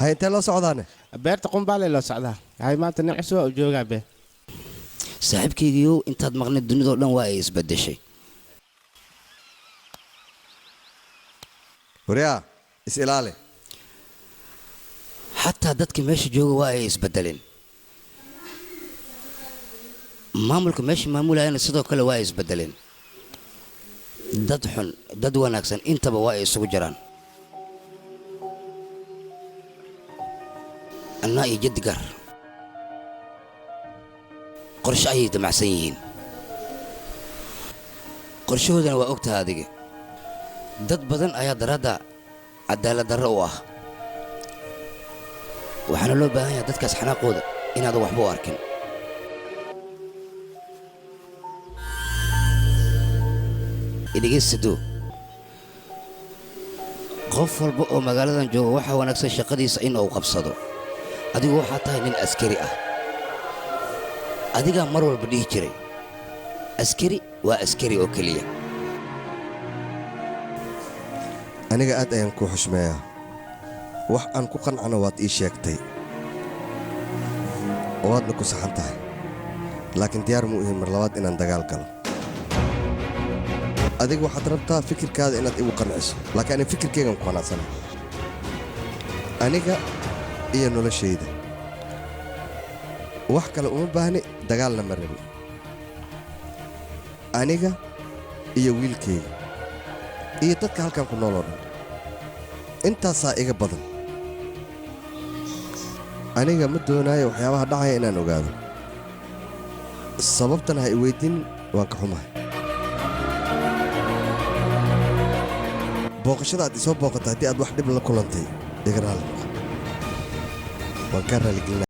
Hay, intee loo socdaane? Beerta qumbaale loo socdaa. Hay, maanta nin cusub u joogaa be. Saaxiibkaygiiyow, intaad maqnayd dunidoo dhan waa ay isbaddeshay. Waryaa, is ilaali. Xataa dadka meesha jooga waa ay isbeddeleen. Maamulka meesha maamulayana sidoo kale waa ay isbeddeleen. Dad xun, dad wanaagsan, intaba waa ay isugu jiraan. Annaa iyo jaddigar qorshe ayay damacsan yihiin. Qorshahoodana waa ogtaha adiga. Dad badan ayaa daraadda cadaalad darro u ah. Waxaana loo baahan yahay dadkaas xanaaqooda inaadan waxba u arkin. Idhegeysadoo, qof walba oo magaaladan jooga waxaa wanaagsan shaqadiisa in uu qabsado. Adigu waxaa tahay nin askari ah. Adigaa mar walba dhihi jiray, askari waa askari oo keliya. Aniga aad ayaan kuu xushmeeyaa. Wax aan ku qancana waad ii sheegtay, waadna ku saxan tahay, laakiin diyaar muu ihin mar labaad inaan dagaal galo. Adiga waxaad rabtaa fikirkaada inaad igu qanciso, laakiin aniga fikirkaygan ku qanacsana, aniga iyo noloshayda. Wax kale uma baahni, dagaalna ma rabi. Aniga iyo wiilkayga iyo dadka halkan ku nool oo dhan, intaasaa iga badan. Aniga ma doonaayo waxyaabaha dhacaya inaan ogaado. Sababtana ha i weyddiin, waan ka xumahay. Booqashada aad isoo booqatay, haddii aad wax dhib la kulantay, iga raalli noqo. Waan kaa raaligelinaa.